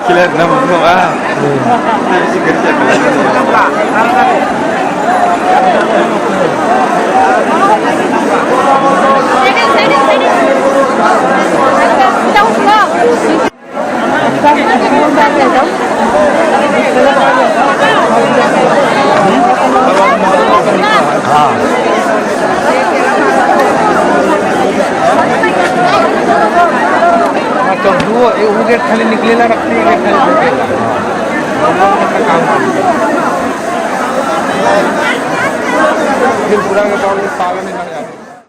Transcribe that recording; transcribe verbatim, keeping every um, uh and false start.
Kilat na mungkin ah. तो वो, वो गेट खाली निकलेला, रखते हैं, गेट खाली निकलेला। फिर पूरा के पागल, पागल नहीं बन जाते।